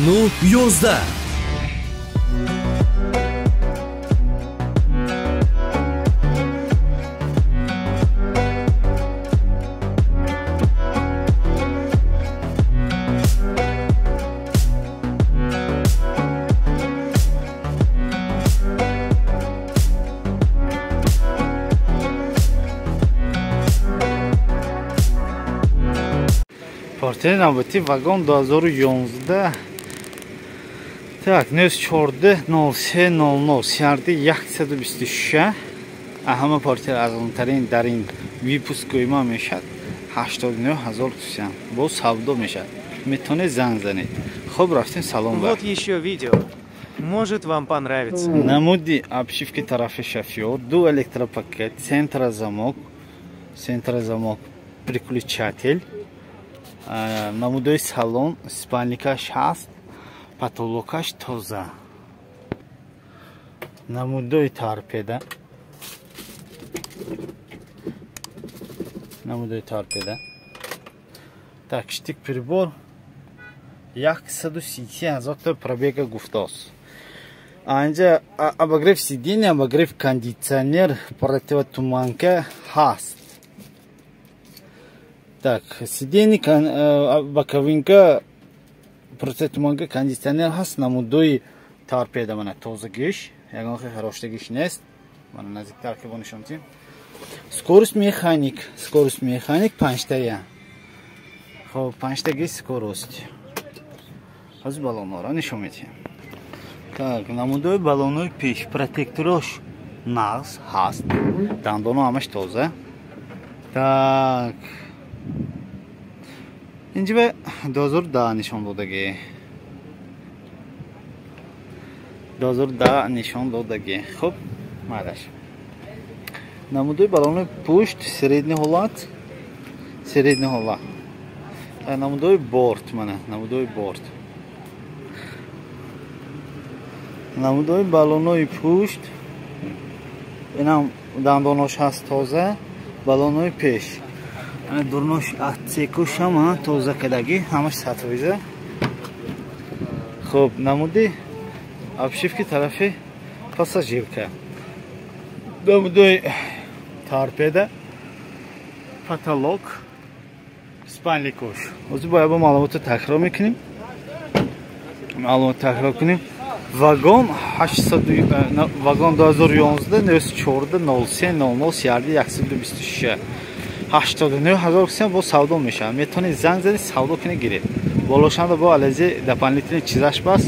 99 11. Партияи навбатӣ вагон 2011. Так, 04 03 00 CRD 126. Ҳама партия арзонтарин дар ин выпускҳои ма мешад 89 000 сом. Бо савдо мешад. Метавонед занг занед. Хуб, рафтем салон. Вот еще видео. Может, вам понравится. Намуди обшивки тарафи шофёр, ду электропакет, центрозамок, центрозамок, переключатель. Намудои салон, спальникаш ҳаст, потолокаш тоза. Намудои торпеда. Намудои торпеда. Так, штик прибор 130 000 та пробега гуфтааст. Анҷа обогрев сиденья, обогрев кондитсионер, противотуманка ҳаст. Так, сиденье, боковинка, противотуманка, кондитсионер ҳаст, намудои торпеда мана тозагиш, ягон хел хароштагиш нест. Мана наздиктар ки бо нишон дим. Скорость механик, скорость механик панҷтая. Хоб, панҷтаги скорость. Ҳозир баллонҳоро нишон медиҳем. Так, намудои баллонҳои пеш, протекторош нағз ҳаст. Дандоно ҳамаш тоза. Так, инҷа ба 2010 нишон додагӣ. 2010 нишон додагӣ. Хуб, майлаш. Намудои баллони пушт средний ҳолат, средний ҳолат. Намудои борт мана, намудои борт. Намудои баллонои пушт инам дандонош ҳаст тоза, баллонои пеш. Дурнош отсекош ҳама тоза кардагӣ, ҳамаш 100%. Хуб, намуди обшивки тарафи пассажирка. Намудои торпеда, потолок, спальникош. Ҳозир бояд бо маълумотро такрор мекунем. Маълумот такрор кунем. Вагон 800, вагон 2011 04 03 00 CRD 126. 89 000 сом бо савдо мешавад. Метавонед занг занед, савдо кунед, гиред. Болошанда бо алези дополнительный чизаш бас.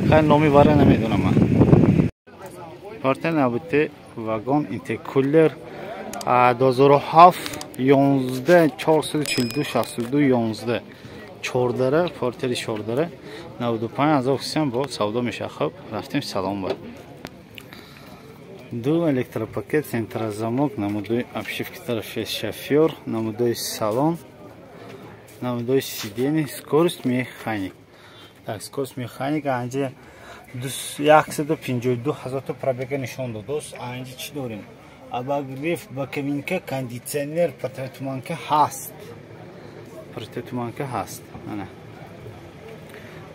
Хай номи вара намедонам ман. Партия навбати вагон интеркулер 2007 11 442 62 11 чордара, портери чордара 95 000 сом бо савдо мешавад. Хуб, рафтем салон ба. Ду электропакет, центрозамок, намудои обшивки тарафи шофёр, намудои салон, намудои сиденье, скорость механик. Так, скорость механик анҷа 152 000 та пробега нишон додааст. Анҷа чӣ дорем? Обогрев, боковинка, кондитсионер, противотуманка ҳаст. Противотуманка ҳаст. Ана.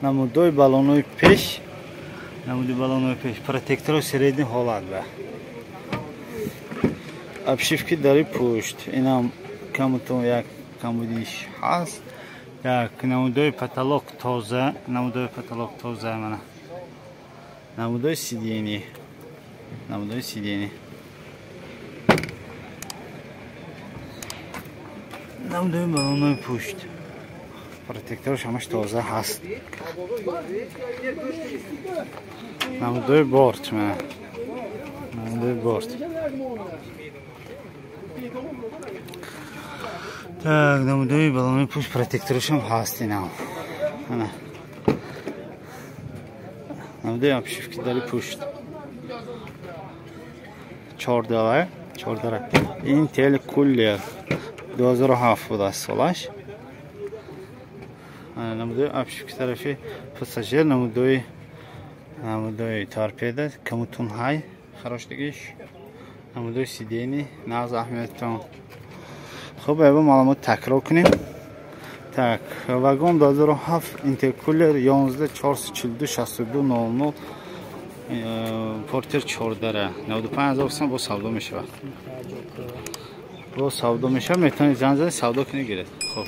Намудои баллонои пеш, намуди баллонои пеш, протектори средний ҳолат ба. Обшивки дари пушт, инам камутон як камудиш ҳаст. Так, намудои потолок тоза, намудои потолок тоза мана. Намудои сиденье, намудои сиденье. Намудои баллонои пушт. Протектораш ҳамаш тоза ҳаст. Намудои борт мана. Намудои борт. Так, намудои баллонои пушт протектораш ҳам ҳаст инам. Ана. Намудои обшивки дари пушт. Чордара, чордара. Intel Cooler 2007 будааст солаш. Намудои обшивки тарафи пассажир, намудои торпеда, камутун ҳай, хароштагиш, намудои сидени, нағз аҳамиятон. Хуб, бояд маълумот такрор кунем. Так, вагон 2007 интеркулер 11 442 62 00 портер 14 95 000 сом бо савдо мешавад. Бо савдо мешавад, метавонед занг занед, савдо кунед, гиред. Хуб.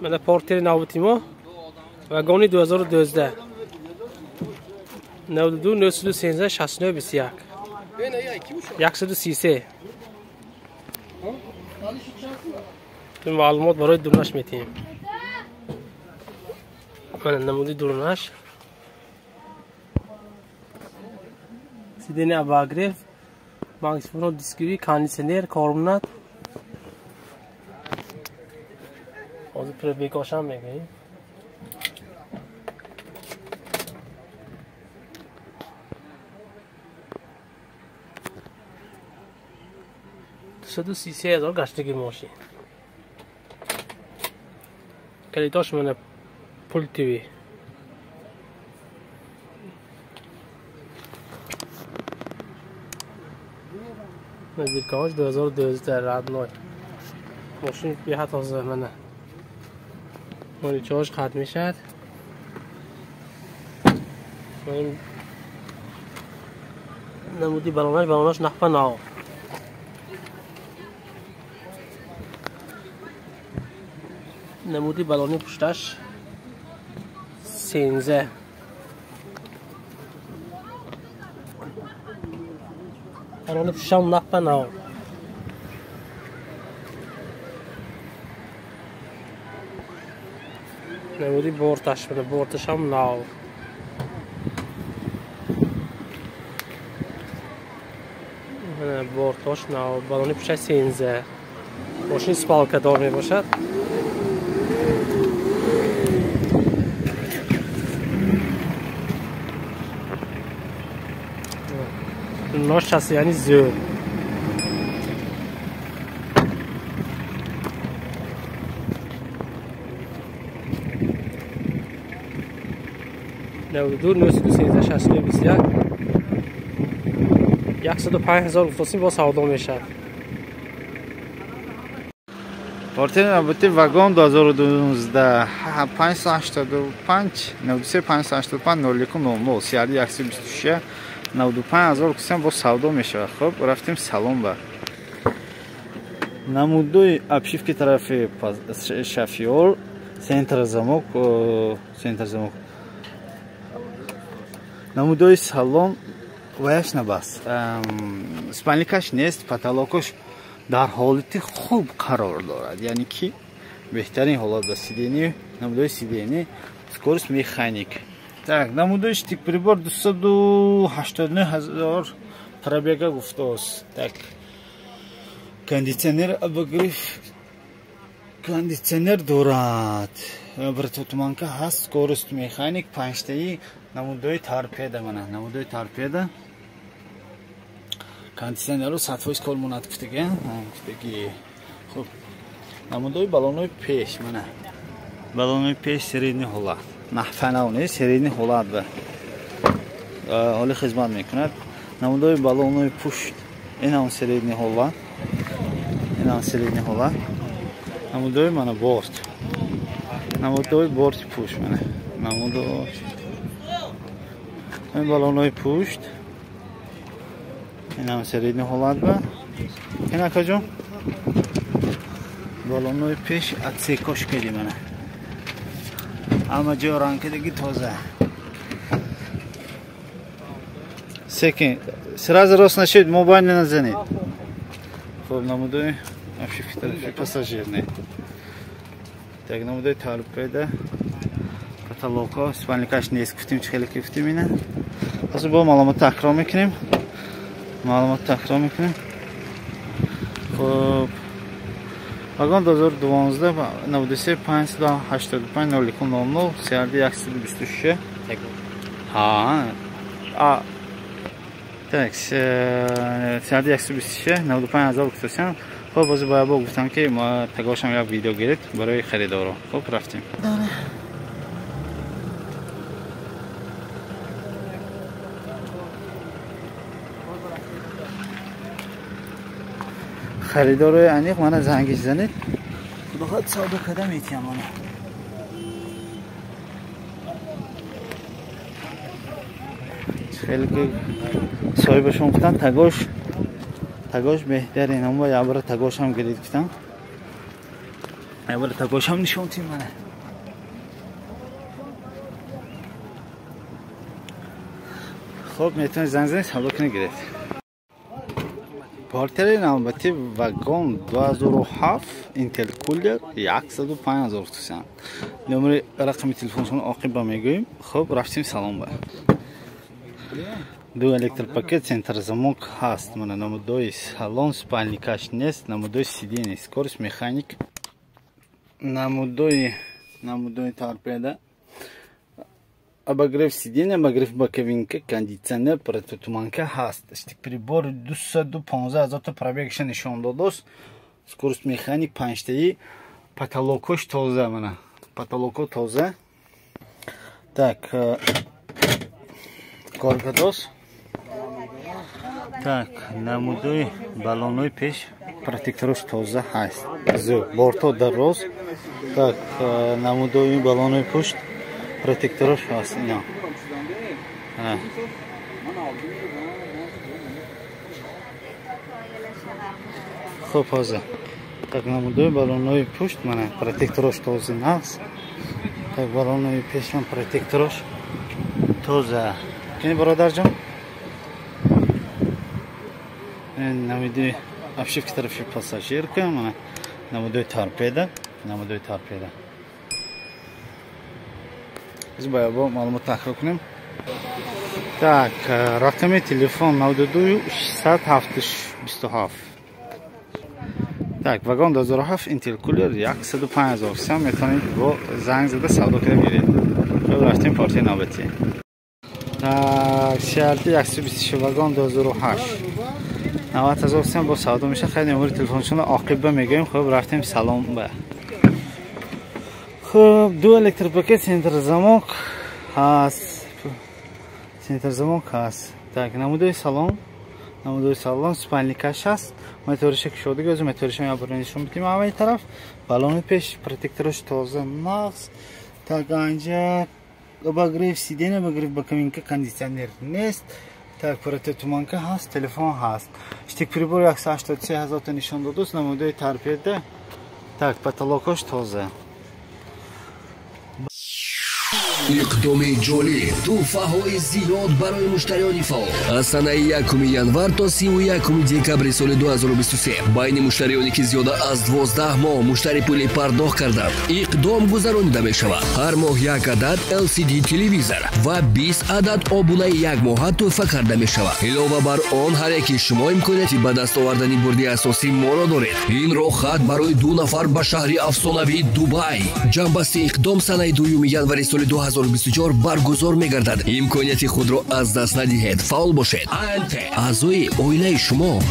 Мана портери навбати мо вагони 2012 92 913 69 21 133. Ин маълумот барои дурнаш метиҳем. Мана намуди дурнаш. Сидени обогрев, магнитофон дисковӣ, кондитсионер, кормунат. Ҳозир пробегошам мегӯем. Дусаду си се ҳазор гаштаги мошин. Калидош мана пултиви. Биркаҳош 2012 родной. Мошин беҳад тоза мана. Моличаҳош қатъ мешавад. Намуди балонаш, балонаш нахпа нав. Намуди балони пушташ 13. Балони пуштам нахпа нав. Намуди борташ, борташам нав. Бортош нав, балони пушташ 13. Мошин спалкадор мебошад. Нош яъни зӯр. Навду 913 69 21 105 ҳазор гуфтосим бо савдо мешавад. Портер навбати вагон 2012 585 93 585 01 00 CRD 126 95 ҳазор кусем бо савдо мешавад. Хуб, рафтем салон ба. Намудои обшивки тарафи шофёр, центр замок, центр замок. Намудои салон ваяш набаст. Спальникаш нест, потолокаш дар ҳолати хуб қарор дорад. Яъне ки беҳтарин ҳолат ба сидени, намудои сидени, скорость механик. Так, намудои штик прибор 289 ҳазор пробега гуфтааст. Так, кондитсионер обогрев, кондитсионер дорад. Противотуманка ҳаст, скорость механик, панҷтаи намудои торпеда мана, намудои торпеда. Кондитсионерро 100% кор монад гуфтаги, гуфтаги. Хуб, намудои балонҳои пеш мана. Балонҳои пеш средний ҳолат. Наҳфанав нест, средний ҳолат ба ҳоли хизмат мекунад. Намудои балонҳои пушт инам средний ҳолат, инам средний ҳолат. Намудои мана борт, намудои борти пушт мана, намудои балонҳои пушт инам средний ҳолат ба. Ин акаҷон балонҳои пеш отсекош кардем мана. Ҳама ҷо ранкадаги тоза. Секин, сразу рост нашед, мобайл назанед. Хуб, намудои обшивки тарафи пассажир не. Так, намудои торпеда, потолоко, спальникаш нест, гуфтем чи хеле ки гуфтем ина. Ҳозир бо маълумот такрор мекунем. Маълумот такрор мекунем. Хуб, вагон 2012 93 585 01 00 CRD 126. Ҳа. А. Так, CRD 126 95 ҳазор гуфтасам. Хуб, боз бояд бо гуфтам ки ма тагошам як видео гиред барои харидоро. Хуб, рафтем. Харидорои аниқ мана зангиш занед. Худо хоҳад савдо карда метиҳам мана. Хеле ки соҳибашон гуфтан тагош беҳтарин. Аммо ябра тагошам гирид гуфтан. Ябра тагошам нишон тим мана. Хоб метавонед занг занед савдо кунед гиред. Партияи навбатӣ вагон 2007 Intel Cooler 105 000 сом. Номери рақами телефоншон оқиба мегӯем. Хоб рафтем салон ба. Ду электропакет центр замок ҳаст. Мана намудои салон, спальникаш нест, намудои сиденье, скорость механик, намудои торпеда, обогрев сиденья, обогрев боковинка, кондиционер, противотуманка ҳаст. Штик-прибор 215 000 та пробегша нишон додост. Скорость механик панҷтаи, потолокош тоза, мана потолоко тоза. Так, коргадос. Так, намудои баллонои пеш протекторош тоза ҳаст. Борто дароз. Так, намудои баллонои пушт протекторош ҳаст ина. Хуб ҳозир. Так, намудои баллонои пушт мана протекторош тоза нақс. Так, баллонои пешам протекторош тоза. Кини бародарҷон? Намудои обшивки тарафи пассажирка, мана намудои торпеда, намудои торпеда. Biz бо маълумот такрор кунем. Так, рақами телефон 92 607 27. Так, вагон 2007 Intel Cooler 105 000 сом. Метавонед бо занг зада савдо карда гиред. Хуб рафтем партияи навбатӣ. Так, CRT 126 вагон 2008 90 000 сом бо савдо мешавад. Хайр, номери телефоншонро оқиба мегӯем. Хуб рафтем салон ба. Хуб, ду электропакет центр замок ҳаст. Центр замок ҳаст. Так, намудои салон, спальникаш ҳаст. Моториша кушодага, өзу моториша мебарем нишон бидем ҳамаи тараф. Баллони пеш протекторош тоза нақс. Так, анҷа обогрев сиденья, обогрев боковинка, кондиционер нест. Так, противотуманка ҳаст, телефон ҳаст. Штик-прибор 183 000 та нишон додост. Намудои торпеда. Так, потолокош тоза. Иқдоми ҷолиб, тӯҳфаҳои зиёд барои муштариёни фаъол. Аз санаи 1 январ то 31 декабри соли 2023 байни муштариёне ки зиёда аз 12 моҳ муштари пулӣ пардохт карданд, иқдом гузаронида мешавад. Ҳар моҳ як адад LCD телевизор ва 20 адад обунаи якмоҳа тӯҳфа карда мешавад. Илова бар он, ҳар яки шумо имконияти ба даст овардани бурди асосии моро доред. Ин роҳхат барои 2 нафар ба шаҳри афсонавии Дубай. Ҷамъбасти иқдом санаи 2 январи соли 2024 баргузор мегардад. Имконияти худро аз даст надиҳед. Фаъол бошед. АНТ аъзои оилаи шумо.